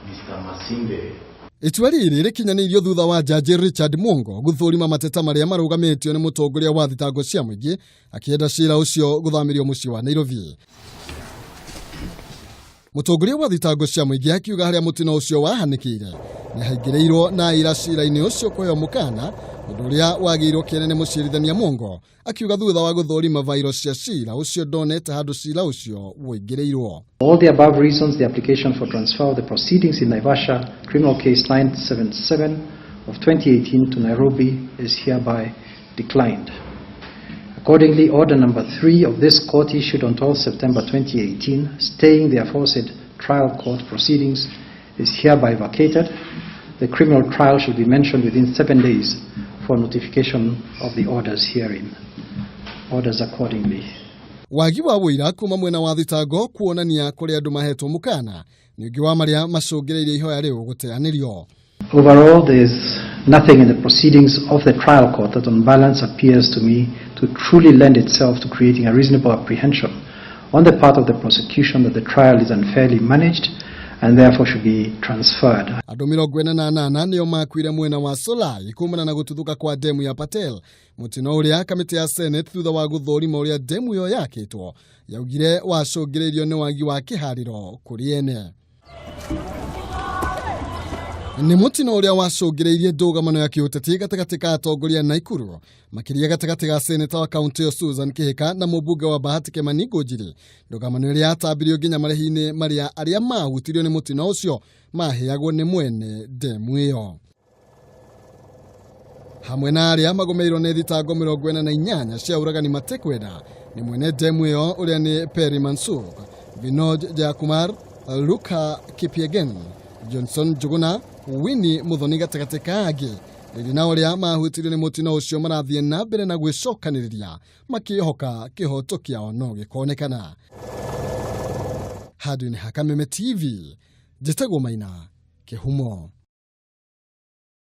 Mr. Masinde. Itua rĩrĩ rĩkinyanĩirio thutha wa Jaji Richard Mwongo gũthũrima mateta marĩa marũgamĩtio nĩ mũtongoria wa thitango cia mũingĩ akĩenda cira ũcio gũthamĩrio mũciĩ wa Nairobi. Mũtongoria wa thitango cia mũingĩ akiuga harĩa mũtino ũcio wahanĩkĩire nĩ haingĩrĩirwo na aira cira-inĩ ũcio kũheo mũkana, ũndũ ũrĩa wagĩirwo kĩene nĩ mũcirithania Mwongo, akiuga thutha wa gũthũrima vairo cia cira ũcio ndonete handũ cira ũcio woingĩrĩirwo. All the above reasons, the application for transfer of the proceedings in Naivasha Criminal Case 977 of 2018 to Nairobi is hereby declined. Accordingly, order number 3 of this court issued on 12 September 2018, staying the aforesaid trial court proceedings, is hereby vacated. The criminal trial shall be mentioned within 7 days for notification of the orders herein. Orders accordingly. Wagi wa wũira kuma mwena wa thitango kuonania kũrĩa andũ mahetwo mũkana nĩ ũngĩ wa marĩa macũngĩrĩirie ihoya rĩu gũteanĩrio. Overall, there is nothing in the proceedings of the trial court that on balance appears to me to truly lend itself to creating a reasonable apprehension on the part of the prosecution that the trial is unfairly managed and therefore should be transferred. Andũ 48 nĩo makuire mwena wa Solai kumana na gũtuthũka kwa demu ya Patel, mũtino ũrĩa kamĩtĩ ya Senate thutha wa gũthũrima ũrĩa demu ĩyo yakĩtwo yaugire wacũngĩrĩirio nĩ wagi wa kĩharĩro kũrĩ ene. Nĩ mũtino ũrĩa wacũngĩrĩirie ndũgamano ya kĩũteti gatagatĩ ka atongoria Naikuru, makĩria gatagatĩ ga seneta wa kaunti ĩyo Susan Kihika na mũmbunge wa Bahati Kimani Ngunjiri, ndũgamano ĩrĩa yatambirio nginya marĩhi-inĩ marĩa arĩa mahutirio nĩ mũtino ũcio maheagwo nĩ mwene ndemu ĩyo, hamwe na arĩa magũmĩirwo nĩ thitango 48 cia ũragani matekwenda nĩ mwene ndemu ĩyo ũrĩa nĩ Perry Mansur, Vinod Jayakumar, Luka Kipyegen, Johnson Njuguna, Winnie Muthoni gatagatĩ ka angĩ. Rĩrĩ na ũrĩa mahutirio nĩ mũtino ũcio marathiĩ na mbere na gwĩcokanĩrĩria makĩhoka kĩhoto kĩao no gĩkonekana. Handũ-inĩ ha Kameme TV, njĩtagwo Maina Kĩhumo.